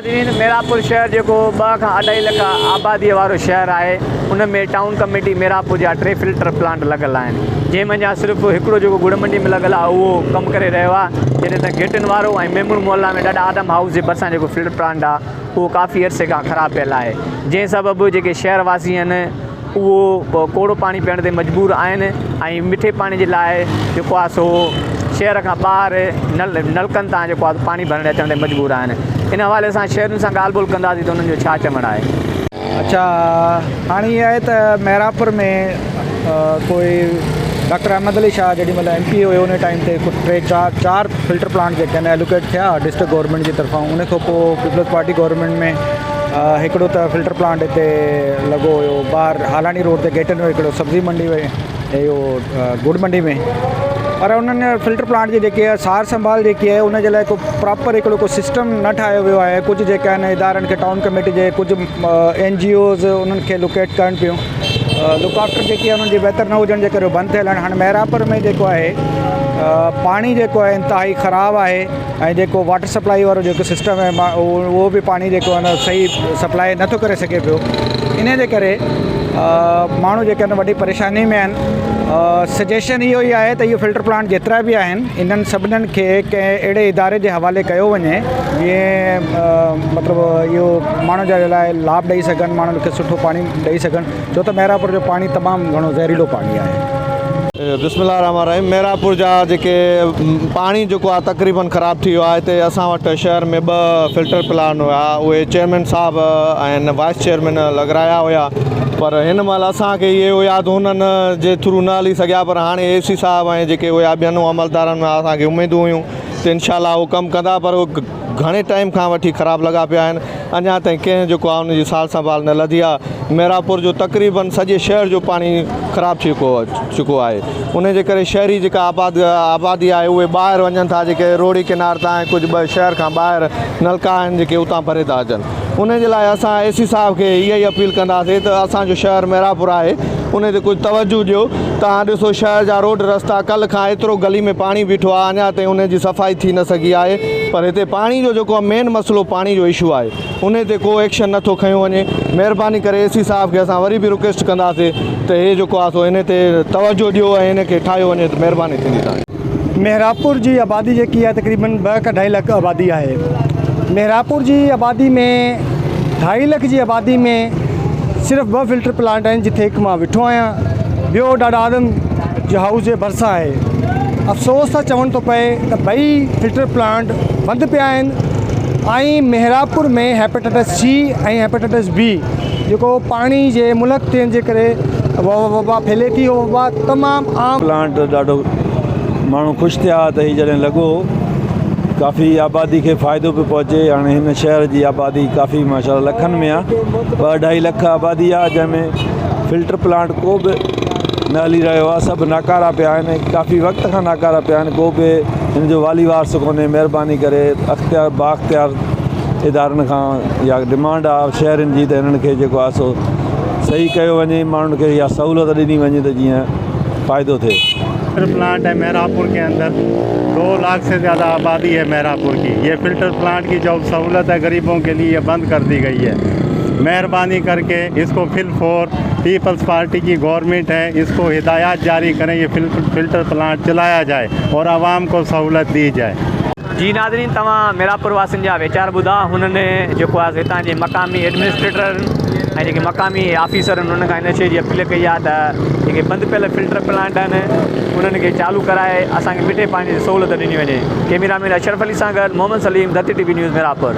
ناظرين ميرانپور شهر جيڪو ٻه کان اڍائي لک آبادي وارو شهر آهي ان ۾ ٽائون ڪميٽي ميرانپور جا ٽي فلٽر پلانٽ لڳل آهن جنهن منجهان صرف هڪڙو جيڪو گڙ منڊي ۾ لڳل آهي اهو ڪم ڪري رهيو آهي جڏهن ته گيٽن وارو ۽ ميمڻ محلا ۾ ڏاڏا آدم هائوس جي ڀرسان جيڪو فلٽر پلانٽ آهي اهو ڪافي عرصي کان خراب پيل آهي جنهن سبب جيڪي شهر واسي آهن اهو ڪوڙو پاڻي پيئڻ تي مجبور آهن ۽ مٺي پاڻي جي لاء جيڪو آهي سو شهر کان ٻاهر نل نلڪن تان جيڪو آهي پاڻي ڀرڻ اچڻ تي مجبور آهن ان حوالي سان شهرين سان ڳالهه ٻولهه ڪنداسين ته انهن جو ڇا چوڻ آهي. اڇا هاڻي اهو آهي ته محرابپور ۾ ڪوئي ڊاڪٽر احمد علي شاهه جيڏي مهل ايم پي اي هيو ان ٽائيم تي ڪجهه ٽي چار چار فلٽر پلانٽ جيڪي آهن ايلوڪيٽ ٿيا ڊسٽرڪٽ گورنمينٽ جي طرفان ان کان پوء پيپلز پارٽي گورنمينٽ ۾ هڪڙو ته فلٽر پلانٽ هتي لڳو هيو ٻاهر هالاڻي روڊ تي گيٽن ۾ هڪڙو سبزي منڊي ۾ اهو گڙ منڊي ۾ پر انهن فلٽر پلانٽ جي جيڪي آهي سار سنڀال جيڪي آهي ان جي لاء ڪو پراپر هڪڙو ڪو سسٽم نه ٺاهيو ويو آهي ڪجهه جيڪا آهن ادارن کي ٽائون ڪميٽي جي ڪجهه اين جي اوز انهن کي لوڪيٽ ڪرن پيون لڪ آفٽر جيڪي آهي انهن جي بهتر نه هجڻ جي ڪري بند ٿيل آهن هاڻي محرابپور ۾ جيڪو آهي پاڻي جيڪو آهي انتهائي خراب آهي ۽ جيڪو واٽر سپلائي وارو جيڪو سسٽم آهي اهو به پاڻي جيڪو آهي نه صحيح سپلائي نٿو ڪري سگهي پيو ان جي ڪري ماڻهو جيڪي آهن وڏي پريشاني ۾ آهن سجيشن اهو ئي آهي ته اهو فلٽر پلانٽ جيترا به آهن انهن سڀنن کي ڪنهن اهڙي اداري جي حوالي ڪيو وڃي جيئن مطلب اهو ماڻهن جي لاء لاڀ ڏئي سگهن ماڻهن کي سٺو پاڻي ڏئي سگهن ڇو ته مهراپور جو پاڻي تمام گهڻو زهريلو پاڻي آهي. بسم الله الرحمن الرحيم ميرانپور جا جيڪي پاڻي جيڪو آهي تقريبن خراب ٿي ويو آهي هتي اسان وٽ شهر ۾ ٻه فلٽر پلانٽ هيا اهي چيئرمين صاحب ۽ وائس چيئرمين لڳرايا هيا پر هن مهل اسان کي اهي هيا ته هنن جي ٿرو نه هلي سگهيا پر هاڻي اي سي صاحب ۽ جيڪي هيا ٻين عملدارن مان اسان کي اميدون هيون ته انشاء الله هو ڪم ڪندا پر گهڻي ٽائيم کان وٺي خراب لڳا پيا آهن اڃا تائين ڪنهن جيڪو آهي ان جي سار سنڀال نه لڌي آهي ميرانپور جو تقريبن سڄي شهر جو پاڻي خراب ٿي چڪو آهي ان جي ڪري شهري جيڪا آباد آبادي آهي اهي ٻاهر وڃن ٿا جيڪي روهڙي ڪنار تان ۽ ڪجهه ٻه شهر کان ٻاهر نلڪا آهن جيڪي اتان ڀري ٿا اچن ان جي لاء اسان اي سي صاحب کي اها ئي اپيل ڪنداسين ته اسان جو شهر ميرانپور آهي ان تي ڪجهه توجه ڏيو توهان ڏسو شهر جا روڊ رستا ڪلهه کان ايترو گلي ۾ پاڻي بيٺو آهي اڃا تائين ان جي صفائي ٿي نه سگهي آهي پر هتي پاڻي جو جيڪو مين مسئلو پاڻي جو اشو آهي ان تي ڪو ايڪشن نٿو کنيو وڃي مهرباني ڪري اي سي صاحب کي اسان وري به رڪويسٽ ڪنداسين ته هي جيڪو آهي سو ان تي توجه ڏيو ۽ ان کي ٺاهيو وڃي ته مهرباني ٿيندي توهان جي. محرابپور جي آبادي جيڪي آهي تقريبن ٻه کان اڍائي لک آبادي آهي محرابپور جي آبادي ۾ ڍائي لک جي آبادي ۾ صرف ٻه فلٽر پلانٽ آهن جتي هڪ مان ويٺو آهيان ٻيو ڏاڏا آدم جي هائوس جي ڀرسان آهي افسوس سان چوڻ ٿو پئي ته ٻئي فلٽر پلانٽ بند پيا آهن ۽ Mehrabpur ۾ hepatitis C ۽ hepatitis B جيڪو پاڻي جي ملڪ ٿيڻ جي ڪري وبا ڦهلي ٿي اهو وبا تمام عام پلانٽ ڏاڍو ماڻهو خوش ٿيا ته هي جڏهن لڳو ڪافي آبادي کي فائدو پيو پهچي هاڻي هن شهر جي آبادي ڪافي ماشاء الله لکن ۾ آ ٻه اڍائي لک آبادي آ جنهن ۾ فلٽر پلانٽ ڪو به نه هلي رهيو آ سڀ ناڪارا پيا آهن ڪافي وقت کان ناڪارا پيا آهن ڪو به هن جو والي وارث ڪونهي مهرباني ڪري اختيار بااختيار ادارن کان اها ڊمانڊ آ شهرين جي ته هنن کي جيڪو آ سو صحيح ڪيو وڃي ماڻهن کي اها سهولت ڏني وڃي ته جيئن فائدو ٿئي. فلٽر پلانٽ ہے محرابپور کے اندر دو لاکھ سے زیادہ آبادی ہے محرابپور کی یہ فلٹر پلانٹ کی جو سہولت ہے غریبوں کے لیے یہ بند کر دی گئی ہے مہربانی کر کے اس کو فل فور پیپلز پارٹی کی گورنمنٹ ہے اس کو ہدایات جاری کریں یہ فلٹر پلانٹ چلایا جائے اور عوام کو سہولت دی جائے. جي ناظرين توهان ميرانپور واسين جا ويچار ٻڌا هنن جيڪو آهي هتان جي مقامي ايڊمنسٽريٽرن ۽ جيڪي مقامي آفيسر آهن انهن کان ان شيء جي اپيل ڪئي آهي ته جيڪي بند پيل فلٽر پلانٽ آهن انهن کي چالو ڪرائي اسان کي مٺي پاڻي جي سهولت ڏني وڃي ڪيميرا مين اشرف علي سان گڏ Muhammad Saleem Dharti T V news Miranpur.